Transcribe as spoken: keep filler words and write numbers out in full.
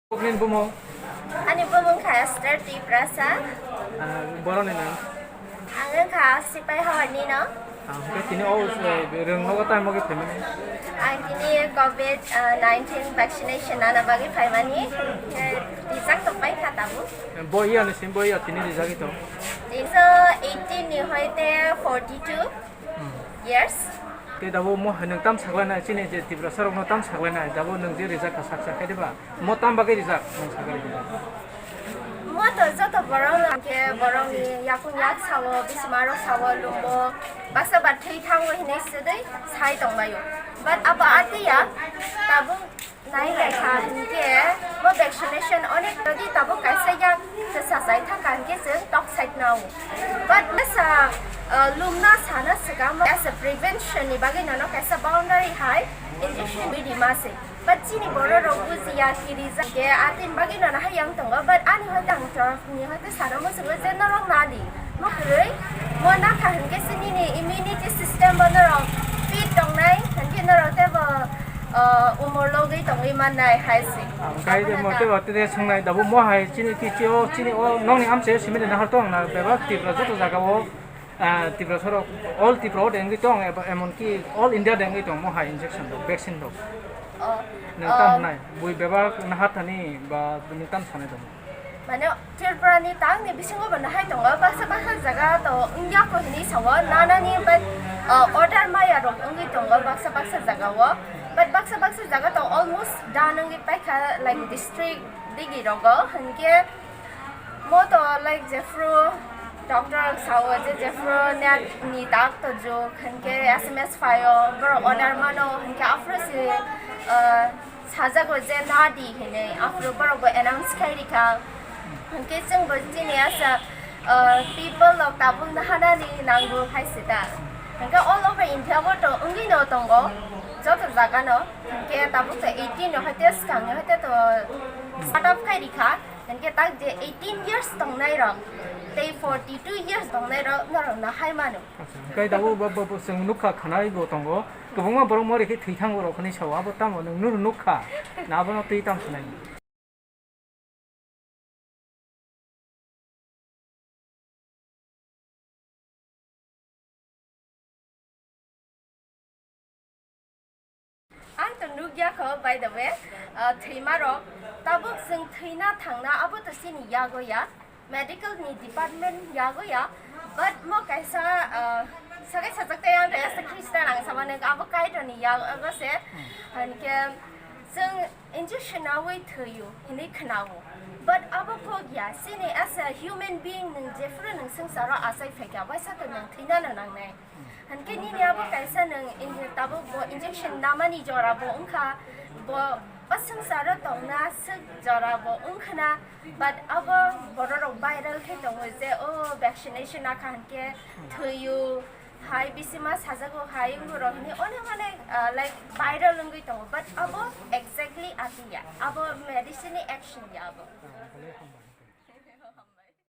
Nini bumung? Ani bumung kha Esther Tiprasa. Ah, boroni nang? Ang wngkha Sipai Hawani no. Ah, hwnkhe tini o, eh, rwng nogo tamo khe phaimani? Ang tini covid, ah, nineteen vaccination nana bagwi phaimani. Eh, rijak tongbai kha tabuk. Eh, bo iya ni sim bo iya tini rijagwi tong? Tini so eighteen ni hoite forty two. Hmm. Years. Tei dabo mo hai nwng tam saklainai, chini je Tiprasa rokno tam saklainai, dabo nwng je rijak kha sak sak khe diba? Mo tam bagwi rijak, nwng sakha diba? Mo to joto borok no hwnkhe borokni yakung yak sao, bisima rok sao, lumbo, baksa ba thwi thango hinwi swdwi sai tongbaio. But abo atiya, tabuk Nai naikha hinkhe bo vaccination onek jodi tabuk kaisa yak kwchajak thangkha hinkhe chwng tok side nao. But mesa, uh, lumna sana swkang as a prevention ni bagwi nono kaisa boundary hai injection bidi ma se. But chini borok rok bujiya kirijak ke atin bagwi nono hai yang tongo. But ani hoi tang chorok ni hoi te sana muchungo je norok nadi. Mo kwrwi mo nakha hinkhe se nini immunity system bo norok fit tongnai hinkhe norok tebo uh, umor logwi tongwi mannai hai se. Ang kai de Aboni mote ta- bote de songnai dabu mo hai chini kichi o chini o nokni amchai o simi de nahar tong na bebak Tripura joto jaga o, ah, Tripura sorok all Tripura o de wngwi tong eba emon ki all India de wngwi tong mo hai injection rok vaccine rok. Oh, nang tam um, nai bui bebak nahar thani ba nang tam sanai tong. Mane Tripura ni tang ni bisingo bo nahai tongo, baksa baksa jaga to wngya ko hinwi sao, nanani but, uh, order maya rok wngwi tongo baksa baksa jaga o, but baksa baksa jaga to almost done wngwi paikha, like district digi rogo, hinkhe mo to like jephru doctor rok sao je jephru net ni tak to juk, hinkhe S M S phaio, borok order mano, hinkhe aphuru se, uh, Sajago je nadi hinwi, aphuru borok bo announce khai rikha. Hinkhe chwng bo chini asa, uh, people rok tabuk nahanani nango hai se ta. Hinkhe all over India bo to wngwi no tongo, joto jaga no. Hinkhe tabuk to eighteen no hoite swkang ni hoite to start up khai rikha. Hinkhe tak je eighteen years tongnai rok tei forty two years tongnai rok norok no hai mano. Acha, hinkhe tabuk bo, bo, bo chwng nukha khwnai bo tongo. Kwbangma borok mori khe thwi thango rok hinwi sao, abo tamo nwng nuru nukha, na abono twi tam sanai? Ang to nukya kho, by the way, ah, thwima rok tabuk chwng thwina thangna abo to chini yago ya. Medical ni department yago ya, but mo kaisa, ah, sagai sajak tei ang to as a Christian ang sama nang abo Kaitor ni yago se, hmm, hinkhe chwng injection nawi thwiyo hinwi khwnao, but abo kok ya, chini as a human being nwng jephuru nwng swngcharo achai phaikha, waisa to nwng thwinano nangnai. Hinkhe nini abo kaisa nwng in-, tabuk bo injection namani jora bo wngkha, bo o swngcharo tongna swk jora bo wngkhwna, but abo bororok viral khe tongo je o vaccination nakha hinkhe thwiyo hai bisima sajago hai wngorok hinwi onek onek, ah, like viral wngwi tongo, but abo exactly atiya, abo medicine ni action ya abo.